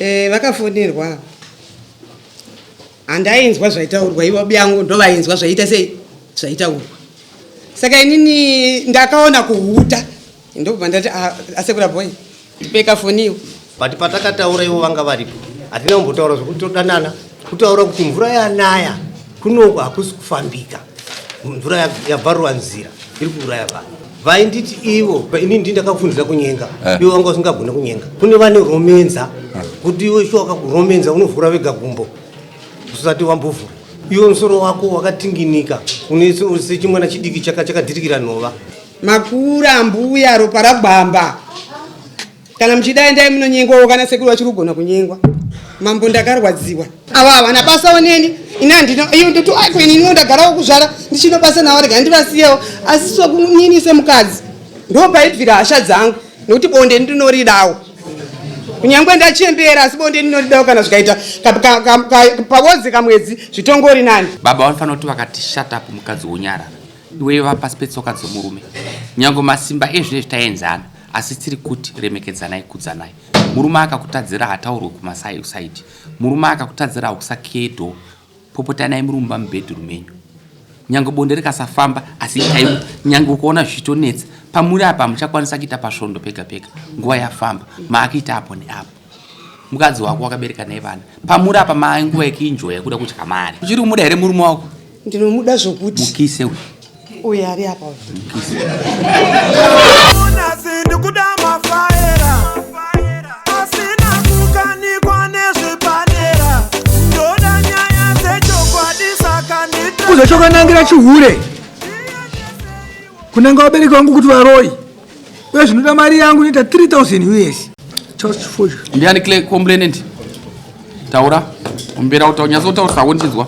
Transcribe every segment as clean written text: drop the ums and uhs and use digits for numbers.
Eh, vakafonerwa handainzwa zvaitaurwa ivo biyangu ndovainzwa zvaita sei zvaitaurwa saka inini ndakaona kuhuta ndobva ndati ah, asekura boy ndipeka foniwo but patakataura ivo vanga varipo hatina kumbotaura zvekuti todanana kutaura kuti mvura yanaya kunoku hakusi kufambika mvura yabvarurwa nzira iri kuuraya vanhu vainditi ivo ini ndi ndakafundira kunyenga eh. ivo vanga vasingagone kunyenga kune vane romenza eh. kuti iwe shuwa wakakuromenza unovhura vega gumbo usati wambovhura iwe musoro wako wakatinginika unese chimwana chidiki chakadhirikira nhova Makura mbuya ropa ragwamba. Kana muchida endai munonyengwawo kana sekuru vachiri kugona kunyengwa. Mambo ndakarwadziwa. Ava havana basawo neni. Ini handina iyo ndoti ai ko ini ndagarawo kuzvara ndichino basa navo rega ndivasiyewo asi sokunini semukadzi ndopaibvira hasha dzangu nekuti bonde ndinoridawo. Kunyangwe ndachembera asi bonde ndinoridawo kana zvikaita pawodzi kamwedzi zvitongori nani. Baba vanofanira kuti vakati shut up mukadzi wonyarara. Iwe iva pasi petsoka dzomurume. Nyange masimba ezvinezvi taenzana asi tiri kuti remekedzanai kudzanai. Murume akakutadzira hataurwe kumasaidi. Murume akakutadzira hausakiye door. Popotanai muri mumba mubedroom menyu. Nyange bonde rikasafamba asi itai nyange ukaona zvichitonetsa pamuri apa hamuchakwanisa kuita pasvondo pega pega. Nguva yafamba maakuita apo neapo. Mukadzi wako wakabereka naye vana. Pamuri apa maanguva yekuenjoya kuda kudya mari. Uchiri kumuda here murume wako? Ndinomuda zvokuti. Mukise uyu. Uyu ari apa uyu. Mukise. Ndikuda mafaera asina kukanikwa nezvepadera ndoda nyaya dzechokwadi saka ndita Kuzochokanangira chihure kunanga vabereki vangu kuti varoi uye zvinoda mari yangu inoita 3000 us. Just for you. Ndiani clay complainant? Taura. Umbera utaura nyatso utaura sako ndichinzwa.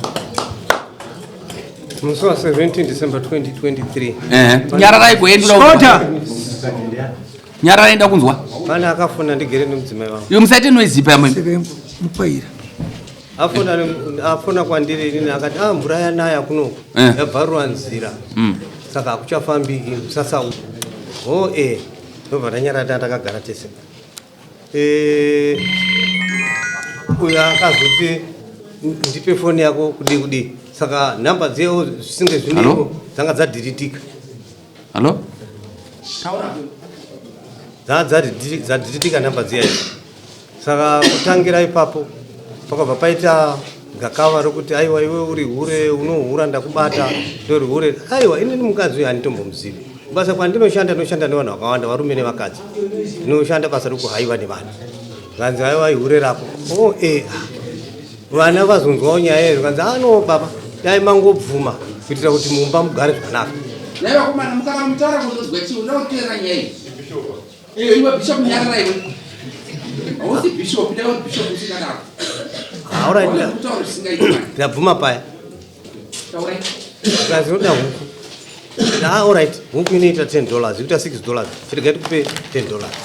Musi wa 17 December 2023. Eh. Nyararai kuendura. Order. Nyararai nda kunzwa. Pane akafona ndigere nemudzimai wangu. Iwe musaite noise ipa yamwe. Mupaira. Afona afona kwandiri inini akati ah mvura yanaya kunoku. Eh. Yabvarura nzira. Saka hakuchafambiki musasa uku. Oh eh. Ndobva ndanyarara takagara tese. Eh, uyo akazoti ndipe foni yako kudii kudii saka nhamba dziyewo zvisinge zvineiwo dzanga dzadhiritika. Hallo? Dzanga dzadhiritika nhamba dziya saka kutangira ipapo pakabva paita gakava rokuti aiwa iwe uri hure unohura ndakubata ndori hure aiwa inini mukadzi uyu handitombomuzivi basa kwandinoshanda ndinoshanda nevanhu vakawanda varume nevakadzi ndinoshanda basa rokuhaiwa nevanhu zvanzi aiwa ihure rako o oh, e vana vazonzwawo nyaya iyo zvikanzi ano ah, baba dai mangobvuma kuitira kuti mumba mugare zvakanaka Dai vakomana mukaramutaura kuzonzwa chii unoda kuteerera nyaya iyi Iyo iwe bishop nyarara iwe. Hausi bishop, dai uri bishop usingadaro. Ah, all right. Kutaura zvisingaiti manje. Ndabvuma paya. Taurai. Kazi unoda huku. Ah, all right. Huku inoita 10 dollars, ikuita 6 dollars. Chirega tikupe 10 dollars.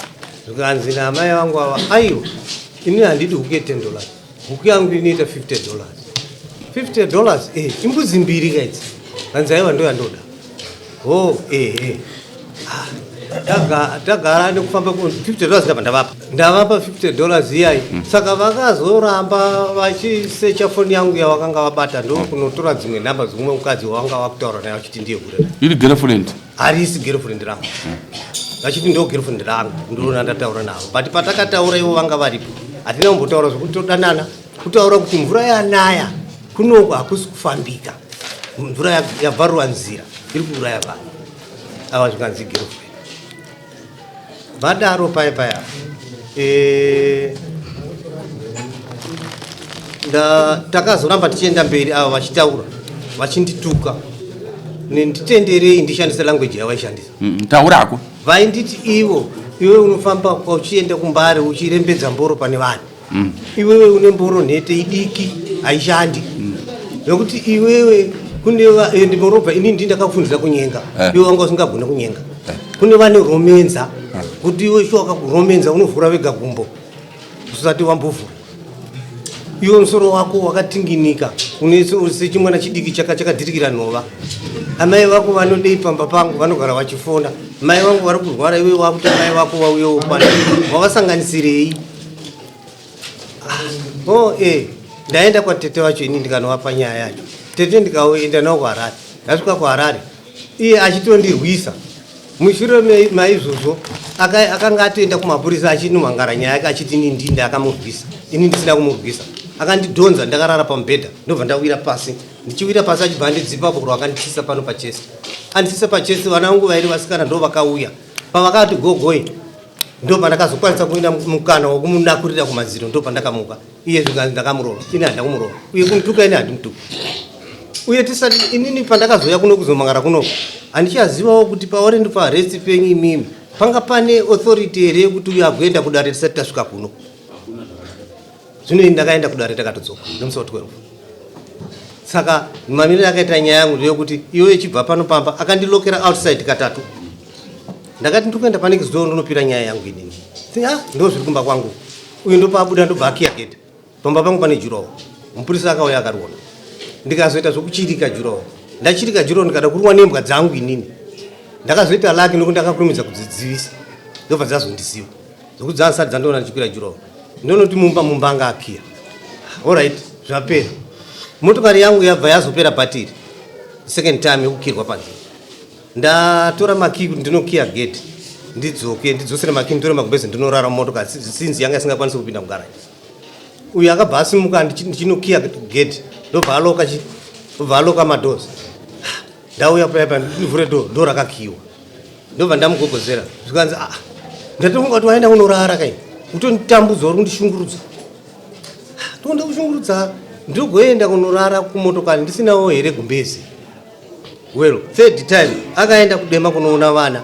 Zvikanzi naamai vangu ava, aiwa. Ini handidi huku ye 10 dollars. Huku yangu inoita 50 dollars. 50 dollars eh, imbudzi mbiri kaidzi. Kanzi aiwa ndo yandoda. Oh, eh eh. Ah, tagara nekufamba 50 dollars ndabva ndavapa. Ndavapa 50 dollars iyayi. Saka vakazoramba vachisecha foni yangu yavakanga vabata ndokunotora dzimwe nhamba dzimwe mukadzi wavanga vakutaura naye vachiti ndiye hure. Iri girlfriend. Harisi girlfriend rangu. Vachiti ndo girlfriend rangu ndinoona ndataura navo. But patakataura ivo vanga varipo. Hatina kumbotaura zvekuti todanana. Kutaura kuti mvura yanaya kunoku hakusi kufambika. Mvura yabvarurwa nzira iri kuuraya vanhu. Ava zvikanzi girlfriend. Vadaro paya paya. Eh, takazoramba tichienda mberi ava vachitaura vachindituka nditenderei ndishandise language yavaishandisa taurako vainditi ivo iwe unofamba uchienda kumbare uchirembedza mboro pane vanhu iwewe une mboro nhete idiki haishandi nekuti iwewe kune ende moreover inini ndi ndakafundira kunyenga Eh. iwe wanga usingagone kunyenga kune vane romenza kuti iwe shuwa wakakuromenza unovhura vega gumbo usati wambovhura iwe musoro wako wakatinginika une chimwana chidiki chakadhirikira nhova amai vako vanodei pamba pangu vanogara vachifona mai vangu vari kurwara iwe wakuti amai vako vauyewo pano wavasanganisirei Ah, oh eh ndaenda kwatete wacho ini ndikanovapa nyaya yacho tete ndikaenda navo kuharare ndasvika kuharare iye achitondirwisa mushure maizvozvo akanga atoenda kumapurisa achinomhangara nyaya yake achiti ini ndini ndakamurwisa ini ndisina kumurwisa akandidhonza ndakarara pamubhedha ndobva ndawira pasi ndichiwira pasi achibva andidzipa bhuru akanditsisa pano pachest anditsisa pachest vana vangu vairi vasikana ndo vakauya pavakati gogoi ndo pandakazokwanisa kuenda mukana wokumunakurira kumadziro ndo pandakamuka iye zvikanzi ndakamurova ini handina kumurova uye kumutuka ini handimutuka uye tisati inini pandakazouya kuno kuzomangara kuno handichazivawo kuti pawarend paarrest penyu imimi panga pane authority here yekuti uyo agoenda kudare tisati tasvika kuno zvino ini ndakaenda kudare takatodzoka nemusi wa 12 saka mamiriro akaita nyaya yangu ndeyekuti iyo ichibva pano pamba akandilokera outside katatu ndakati ndikuenda pane kizoo ndinopira nyaya yangu inini ah ndo zviri kumba kwangu uyu ndopaabuda ndobva akiya gate pamba pangu pane jurawo mupurisa akauya akariona ndikazoita zvokuchirika jurawo ndachirika jurawo ndikada kurumwa nembwa dzangu inini ndakazoita laki nokuti ndakakurumidza kudzidzivisa ndobva dzazondiziva zvokuti dzanzisati dzandiona ndichikwira jurawo ndonoti mumba mumba anga akiya orit zvapera motokari yangu yabva yazopera bhatiri second time yekukirwa panze Ndatora makii kuti ndinokiya gate ndidzoke ndidzosere makii nditore magumbeze ndinorara mumotokari since yanga isingakwanisi kupinda mugaraji. Uyu akabva asimuka ndichinokiya gate ndobva aloka chi ndobva aloka madoors. Ndauya paya paya ndivhure door door rakakiyiwa. Ndobva ndamugogozera zvikanzi ah ndatofunga kuti waenda kunorara kai kutonditambudza uri kundishungurudza. Toenda kushungurudza ndogoenda kunorara kumotokari ndisinawo here gumbezi. Well, third time akaenda kudema kunoona vana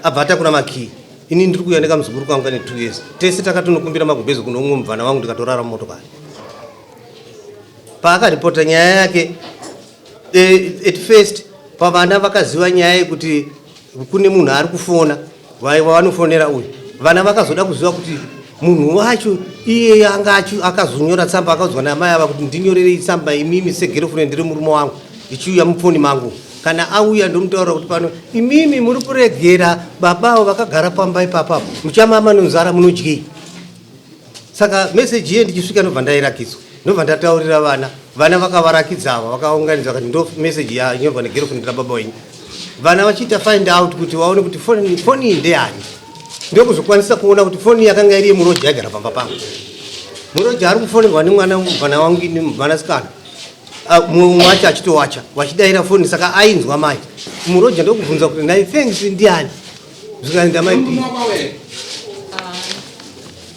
abva atakura makii ini ndiri kuuya nekamuzukuru kangu kane two years tese takatonokumbira magumbezi kuno umwe mubvana wangu ndikatorara mumotokari paakaripota nyaya yake eh, at first pavana vakaziva nyaya yekuti kune munhu ari kufona vanofonera uyu vana vakazoda kuziva kuti munhu wacho iye anga akazonyora tsamba akaudzwa naamai ava kuti ndinyorerei tsamba imimi segerofrendi remurume wangu ichiuya mufoni mangu kana auya ndomutaura kuti pano imimi muri kuregera baba avo vakagara pamba ipapa muchamama nonzara munodyei saka meseji iye ndichisvika ndobva ndairakidzwa ndobva ndataurira vana vana vakavarakidza ava vakaunganidza vakati ndo meseji yanyorwa negerofrendi rababa wenyu vana vachiita find out kuti vaone kuti foni iyi ndeyani ndokuzokwanisa kuona kuti foni yakanga iri yemuroja yaigara pamba pangu muroja ari kufonerwa nemwana mvana wangu ini mvanasikana ah, mumwe wacho achitowacha vachidaira foni saka ainzwa mai muroja ndokubvunza kuti nai thanks ndiani zvikanzi ndamai p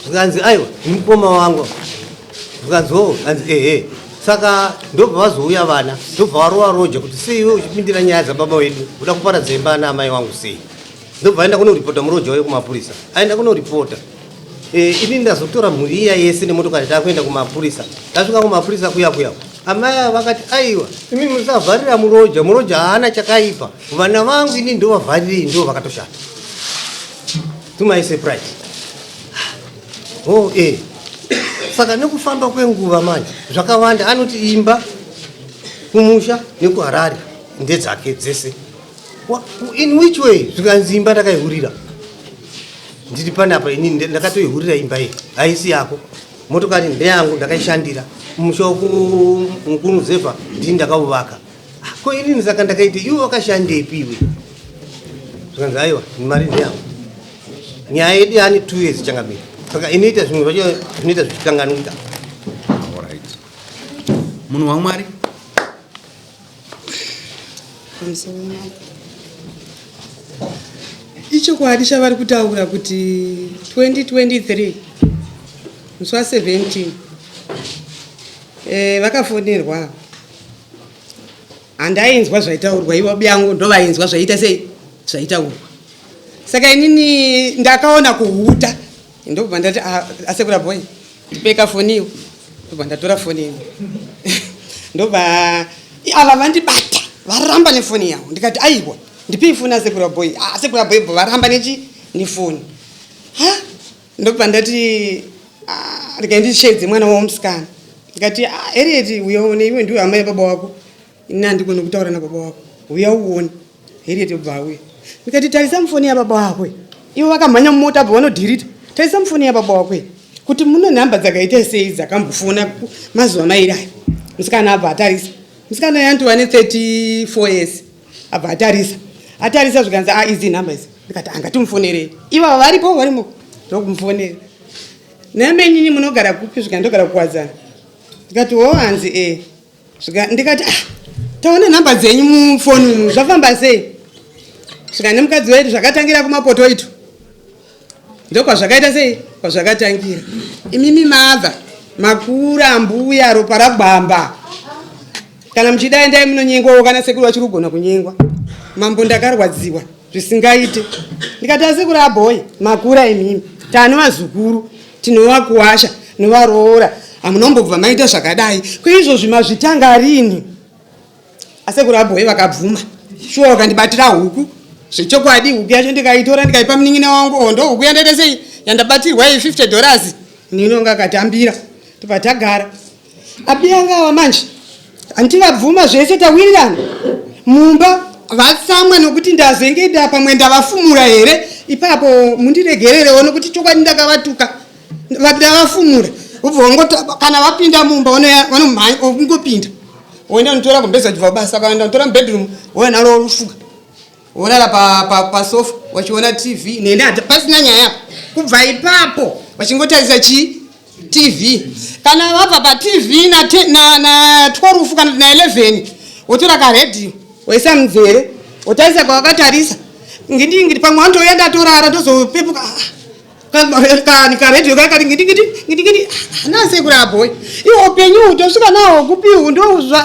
zvikanzi aiwa ndimukoma wangu zvikanzi o anzi ehe saka ndobva vazouya vana ndobva varova roja kuti sei iwe uchipindira nyaya dzababa wedu uda kuparadza imba ana amai wangu sei ndobva aenda kunoripota muroja wayo kumapurisa aenda kunoripota e, ini ndazotora mhuri iya yese nemotokari takuenda kumapurisa tasvika kumapurisa kuya kuya amai ava vakati aiwa imi musavharira muroja muroja haana chakaipa vana vangu ini ndovavharirei ndo vakatoshata to my surprise oh, eh. saka nekufamba kwenguva manje zvakawanda anoti imba kumusha nekuharare ndedzake dzese in which way zvikanzi imba ndakaihurira ndiri panapa ini ndakatoihurira imba iyi haisi yako motokari ndeyangu ndakaishandira musha wekunuzevha ndini ndakauvaka ko inini saka ndakaite iwe wakashandepi iwe zvikanzi aiwa mari ndeyangu nyaya yedu yaane two years changamira saka inoita zvimwe zvacho zvinoita zvichikanganika munhu wamwari Ichokwadi chavari kutaura kuti 2023 musi wa 17 eh, vakafonerwa handainzwa zvaitaurwa ivo biyangu ndovainzwa zvaita sei zvaitaurwa saka inini ndakaona kuhuta ndobva ndati ah, asekura boy ndipeka foni iwo ndobva ndatora foni ino ndobva ava vandibata varamba nefoni yavo ndikati aiwa ndipei foni asekura boy ah, asekura boy bva varamba nechi nefoni ha ndobva ndati ah, ndikai ndishedze mwana wavo musikana ndikati ah, Harriet uya uone iwe ndiwe hama yababa wako ini handikoni kutaura nababa wako uya uone Harriet obva auya ndikati tarisa mufoni yababa wako ivo vakamhanya mumota bva vanodhirita tarisa mufoni yababa wako Kuti mune nhamba dzakaita sei dzakambofona mazuva mairi ayo. Musikana abva atarisa. Musikana yandiwa ne 34 years. Abva atarisa. Atarisa zvikanzi ah idzi nhamba idzi. Ndikati angatimufonerei. Ivava varipo varimo. Ndokumufonera. Namenyini munogara kupi zvikanzi ndogara kuwadzana. Ndikati wo hanzi eh. Ndikati ah taona nhamba dzenyu mufoni umu zvafamba sei? Svika nemukadzi wedu zvakatangira kumapoto itu. Ndokwazvakaita sei? Kwazvakatangira. Imimi mabva makura mbuya ropa ragwamba. Kana muchida endai munonyengwawo kana sekuru vachiri kugona kunyengwa. Mambo ndakarwadziwa zvisingaite. Ndikati asekuru abhoyi makura imimi. Tane vazukuru tinovakuwasha novaroora hamunombobva maita zvakadai. Ko izvozvi mazvitanga rini? Asekuru abhoyi vakabvuma. Shuwa vakandibatira huku. Zvechokwadi huku yacho ndikaitora ndikaipa munin'ina wangu oh ndo huku yandaita sei yandabatirwa iyi 50 dollars. Munin'ina wangu akatambira. Tobva tagara. Abiyanga ava manje handingabvuma zvese tawirirana mumba vatsamwa nokuti ndazenge nda pamwe ndavafumura here ipapo mundiregererewo nokuti chokwadi ndakavatuka ndavafumura ubva wangoti kana vapinda mumba vanomhanya ungopinda woenda unotora gumbeza chibva basa kaenda unotora mubedroom wouya naro rufuka worara pasofa pa, pa wachiona tv neni pasina nyaya kubva ipapo vachingotarisa chii TV kana vabva paTV na na, na 12 kana na 11 wotora karedhiyo woisa munzeve wotarisa kwawakatarisa ngindingindi pamwe wandouya ndatorara ndozopepuka ah, karedhiyo kaya kati ngindingindi ngindingindi ah, nasekuru abhoyi iwo upenyu uhu tosvika nawo kupi uhu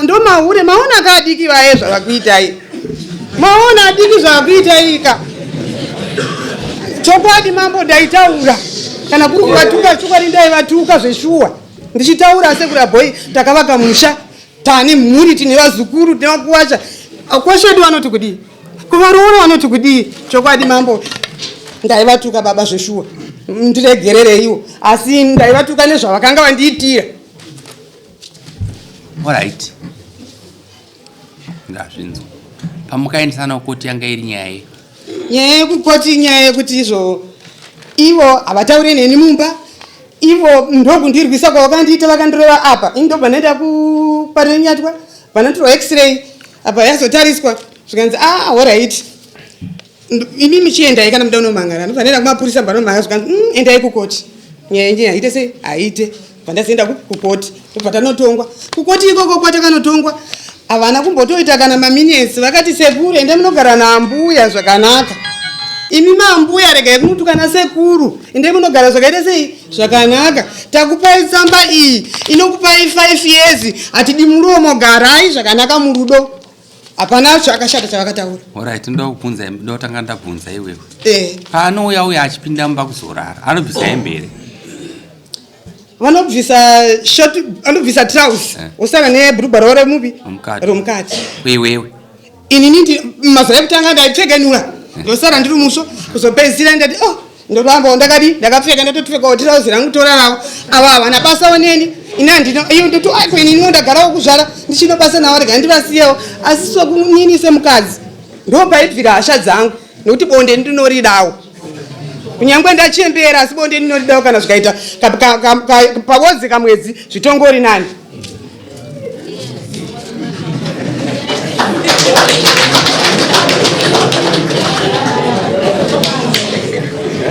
ndomahure maona akaadiki vaye zvavakuitai maona adiki zvakuitaika chokwadi mambo ndaitaura kana kuri kuvatuka chokwadi ndaivatuka zveshuwa ndichitaura sekura boy takavaka musha tane mhuri tine vazukuru tine vakuwasha kwashedu vanoti kudii kuvaroora vanoti kudii chokwadi mambo ndaivatuka baba zveshuwa ndiregerereiwo asi ndaivatuka nezvavakanga vandiitira Alright. Ndazvinzwa. Pamukaendesana kukoti yanga iri nyaya yei? Nyaya yekukoti inyaya yekuti izvo ivo havataure neni mumba ivo ndokundirwisa kwavakandiita vakandirova apa ini ndobva ndaenda kuParirenyatwa vanondirwa x-ray apa yazotariswa zvikanzi ah horaiti imi michiendai kana muda unomangara ndobva ndaenda kumapurisa mbanomanga zvikanzi mm, endai kukoti nyaya yenyu haite sei haite bva ndazoenda kukoti tobva tanotongwa kukoti ikoko kwatakanotongwa havana kumbotoita kana maminetsi vakati sekuru enda munogara naambuya zvakanaka imi maambuya regai kunotukana sekuru endai munogara zvakaita sei zvakanaka takupai tsamba iyi inokupai 5 years hatidi muromo garai zvakanaka murudo hapana chakashata chavakataura. Alright, ndoda kubvunza, ndotanga ndabvunza iwewe. Eh. Paanouya uya achipinda mumba kuzorara, anobvisa hembe here? Vanobvisa short, anobvisa trouse, eh. Osara nebhurugwa ravo remupi? Romukati. Romukati. Iwewe. Inini ndi mazuva ekutanga ndaipfekenura. Eh. Ndosara ndiri musvo, kuzopedzisira ndati oh ndoramba ndakadi ndakapfeka ndatopfekawo tirauzi rangu torarawo ava havana basawo neni ini handina iyo ndoti aiko ini iniwo ndagarawo kuzvara ndichino basa navo rega ndivasiyewo asi sokunini semukadzi ndopaibvira hasha dzangu nokuti bonde ndinoridawo kunyangwe ndachembera asi bonde ndinoridawo kana zvikaita pawodzi kamwedzi zvitongori nani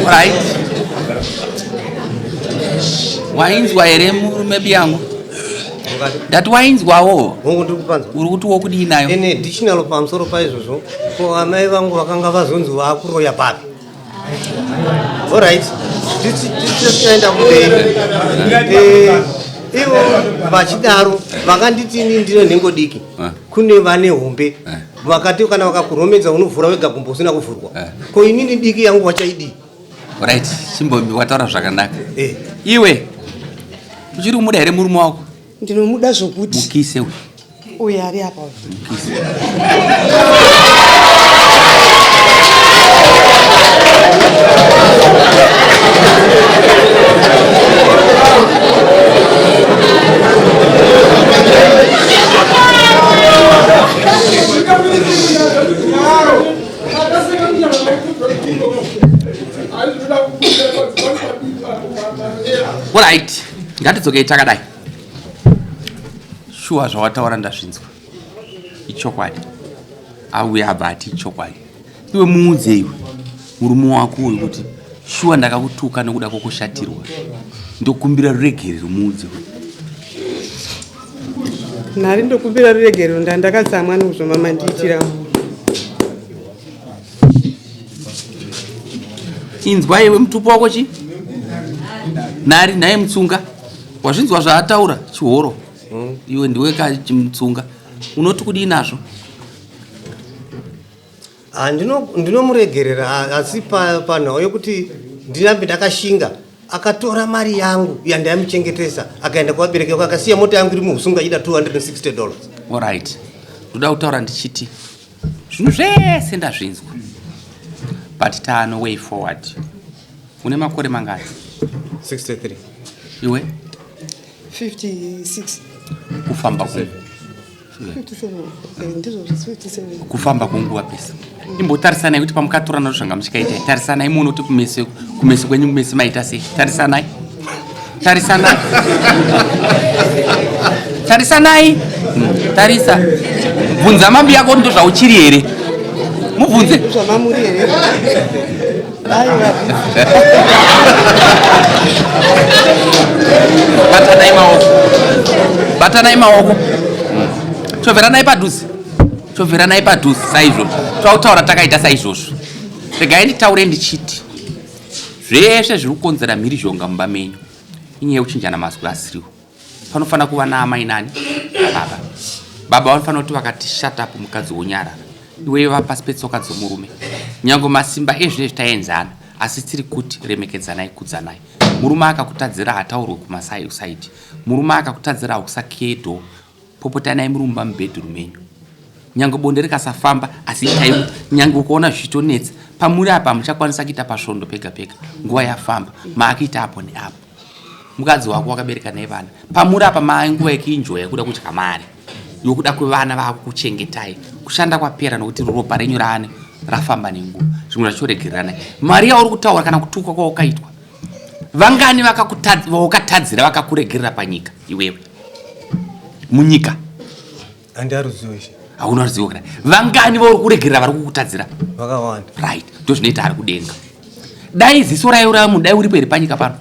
Right. Wainzwa here murume biyangu? Ndati wainzwawo. Hongu ndiri kupanzwa. Uri kuti wokudii nayo? In additional pamusoro paizvozvo, ko amai vangu vakanga vazonzi vakuroya papi? Alright. Tichaenda kumberi. Eh, ivo vachidaro vakanditi ini ndine nhengo diki. Eh. Kune vane hombe. Eh. Vakati kana vakakuromedza unovhura wega gumbo usina kuvhurwa. Ko inini diki yangu vachaidii? Right, chimbomi wataura zvakanaka. Iwe uchiri kumuda here murume wako? Ndinomuda zvokuti. Mukise uyu. Uyu ari apa uyu. Mukise. Ngatidzokei takadai. Shuwa zvawataura ndazvinzwa. Ichokwadi. Auya abva ati ichokwadi. Iwe muudze iwe murume wako uyu kuti shuwa ndakakutuka nokuda kwokushatirwa. Ndokumbira ruregerero muudze uyu. Nhari ndokumbira ruregerero ndandakatsamwa nokuzvomama ndiitira. Inzwa iwe mutupo wako chi nhari nhaye mutsunga wazvinzwa zvaataura chihoro iwe ndiwe ka mutsunga unoti kudii nazvo Ah, ndinomuregerera ah, asi panhau yokuti ndirambe ndakashinga akatora mari yangu yandaimuchengetesa akaenda kuvabereki vake akasiya mota yangu iri muhusunga achida 260 dollars. Alright, ndoda kutaura ndichiti zvinhu zvese ndazvinzwa but taano way forward. Une makore mangani? 63. Iwe? 56. Kufamba ku kufamba kwenguva pese imbotarisanai kuti pamukatorana zvanga muchikaita tarisanai muone kuti kumeso kumeso kwenyu kumeso maita sei tarisanai tarisanai tarisanai tarisa bvunza mambi yako kuti ndozvauchiri here mubvunze Zvamamuri here? Batanai maoko, batanai maoko, chovheranai padhuze, chovheranai padhuze saizvozvo. Tautaura takaita saizvozvo. Regai nditaure ndichiti zvese zviri kukonzera mhirizhonga mumba menyu inyaya yekuchinjana mazwi asiriwo. Panofanira kuva naamai nani baba. Baba vanofanira kuti vakati shut up mukadzi wonyarara. Iwe iva pasi petsoka dzomurume. Nyange masimba ezvinezvi taenzana asi tiri kuti remekedzanai kudzanai. Murume akakutadzira hataurwe kumasaidi. Murume akakutadzira hausakiye door. Popotanai muri mumba mubedroom menyu. Nyange bonde rikasafamba asi itai nyange ukaona zvichitonetsa pamuri apa hamuchakwanisa kuita pasvondo pega pega. Nguva yafamba maakuita apo neapo. Mukadzi wako wakabereka naye vana pamuri apa maa nguva yekuenjoya kuda kudya mari yokuda kwevana vako kuchengetai kushanda kwapera nokuti ropa renyu raane rafamba nenguva zvimwe zvachoregereranai mari yauri kutaura kana kutukwa kwawakaitwa vangani vawakatadzira vakakuregerera panyika iwewe munyika Handiaruzivo ishe. Hauna ruzivo kana vangani vauri kuregerera vari kukutadzira vakawanda. Right, ndozvinoita ari kudenga. Dai ziso raiuraya munhu dai uripo here panyika pano?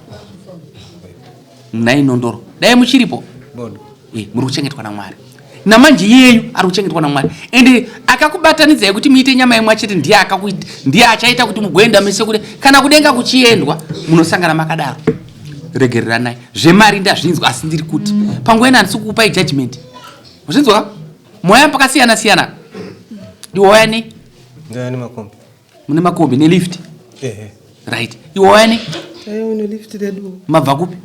Nhai Nondoro, dai muchiripo? Bodo. Muri kuchengetwa naMwari. Namanje iyeyu ari kuchengetwa naMwari. Ende akakubatanidzai kuti muite nyama imwe chete ndiye akakuita, ndiye achaita kuti mugoenda mese kure kana kudenga kuchiendwa munosangana makadaro. Regereranai. Zvemari ndazvinzwa asi ndiri kuti panguva ino handisi kukupai judgment. Wazvinzwa? Moya pakasiyana siyana. Iwe waya nei? Ndaya nemakombi. Mune makombi nelift? Ehe. Right. Iwe waya nei? Taiwa nelift redu. Mabva kupi?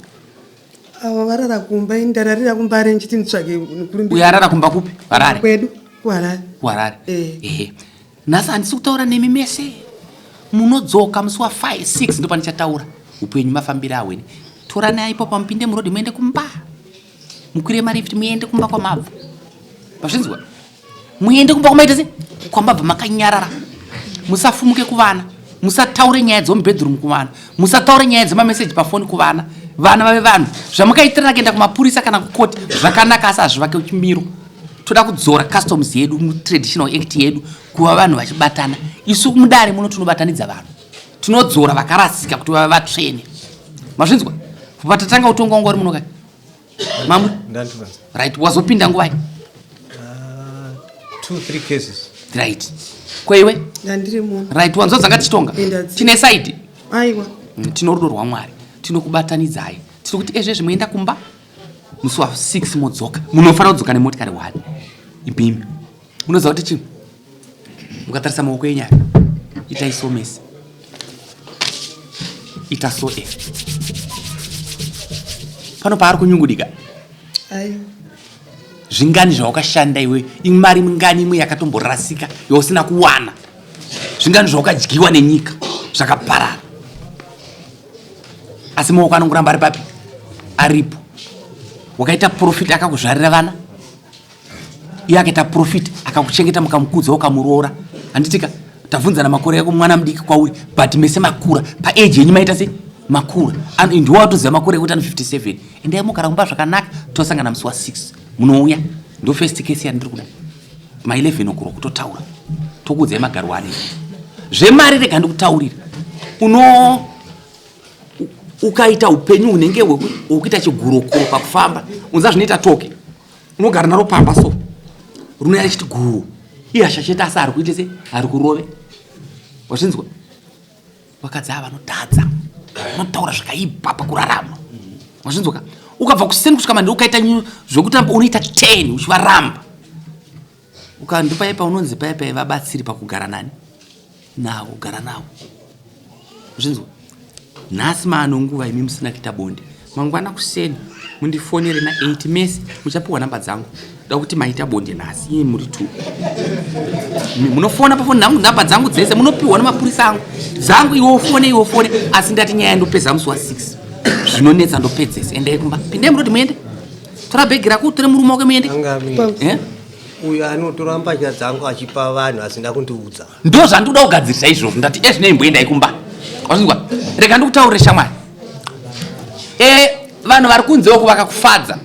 Avo varara kumba, ini ndararira kumba ndichiti nditsvage kurumbira. Uyo arara kumba kupi? Harare. Kwedu kuHarare. Kuharare. Eh. Ehe. Nhasi handisi kutaura nemi mese. Munodzoka musi wa 5 6 ndopandichataura upenyu mafambiro ahweni. Toranai ipapo mupinde muroad muende kumba. Mukwire marift muende kumba kwamabva. Mazvinzwa? Muende kumba kwamaita se kwamabva makanyarara. Musafumuke kuvana. Musataure nyaya dzomubedroom kuvana. Musataure nyaya dzemameseji pafoni kuvana. Vana vave vanhu. Zvamakaitirana kuenda kumapurisa kana kukoti zvakanaka asi hazvivake chimiro. Toda kudzora customs yedu mutraditional act yedu kuva vanhu vachibatana. Isu mudare muno tinobatanidza vanhu. Tinodzora vakarasika kuti vave vatsvene. Mazvinzwa? Patatanga kutonga wanga uri muno kai? Mamwe? Right, wazopinda nguvai? 2 3 cases. Right. Kweiwe? Ndandiri muno. Right, wanzwa dzanga tichitonga? Tine side? Aiwa. Tino rudo rwaMwari. Tinokubatanidzai. Tiri kuti ezvezvi moenda kumba musi wa 6 modzoka. Munofanira kudzoka nemotikari 1. Imimi. Munoziva kuti chii? Mukatarisa maoko enyu aya, itai so mese. Ita so e. Pano paari kunyungudika. Aiwa. Zvingani zvawakashanda iwe, imari mingani imwe yakatomborasika yausina kuwana. Zvingani zvawakadyiwa nenyika zvakaparara. Asi maoko anongoramba ari papi? Aripo. Wakaita profit akakuzvarira vana. Iye akaita profit akakuchengeta mukamukudza ukamuroora. Handitika tabvunzana makore yako mwana mudiki kwauri but mese makura pa age yenyu maita sei? Makura ndiwo watoziva makore ekuti ano 57. Endai mugara kumba zvakanaka, tosangana musi wa 6 munouya. Ndo first case yandiri kuda ma 11 o'clock totaura, tokuudzai magariro anei. Zvemari rega ndikutaurira, uno ukaita upenyu hunenge hwekuita chigurokuro pakufamba, unza zvinoita toke unogara naro pamba so rinouya richiti guru ihasha chete, asi hari kuite se hari kurove. Wazvinzwa? Vakadzi ava vanotadza, vanotaura zvakaipa pakurarama. Wazvinzwa ka? Ukabva kuseni kusvika manheru ukaita zvekutamba unoita 10 uchivaramba, ukandopaipa unonzi paipai vabatsiri pakugara nani navo, gara navo. Zvinzwa? Nhasi maano nguva imi musina kuita bonde, mangwana kuseni mundifonere na8 mese, muchapiwa namba dzangu. Da kuti maita bonde nhasi iye muri two, munofona pafoni nangu, namba dzangu dzese munopiwa nemapurisa angu dzangu. Iwe ufone, iwe ufone, asi ndati nyaya ndopedza musi wa6. Zvinonetsa ndopedzesa. Endai kumba, pindai murodi muende, tora bhegi rako, utore murume wake muende. Eh? Uyo anotora mbatya dzangu achipa vanhu asina kundiudza. Ndo zvandikuda kugadzirisa izvozvo. Ndati ezvino imboendai kumba. Wazvinzwa? Rega ndikutaurire shamwari. E, vanhu vari kunze uko vakakufadza,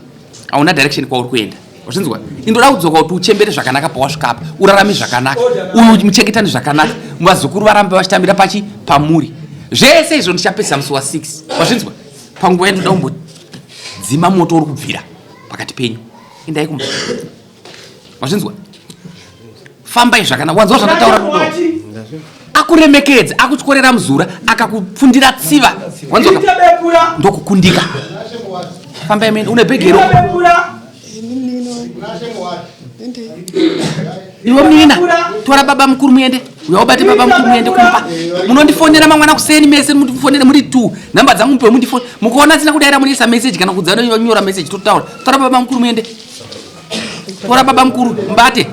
hauna direction kwauri kuenda. Wazvinzwa? Indoda kudzoka kuti uchembere zvakanaka pawasvika apa, urarame zvakanaka, uyu muchengetane zvakanaka, vazukuru varambe vachitambira pachi pamuri. Zvese izvo ndichapedzisa musi wa6. Wazvinzwa? Panguva yandoda kumbodzima moto uri kubvira pakati penyu. Endai kumba. Wazvinzwa? Fambai zvakanaka. Wanzwa zvandataura? Akuremekedza, akutyorera muzura, akakupfundira tsiva. Wanzwa? Ndokukundika. Fambai mene. Une bhegi iro iwe munin'ina, tora baba mukuru muende. Uya ubate baba mukuru muende kumba. Munondifonera mangwana kuseni mese, mundifonere muri two. Namba dzangu mupe, mundifone. Mukaona tsina kudaira munoisa message kana kudza nyora message totaura. Tora baba mukuru muende. Tora baba mukuru mbate.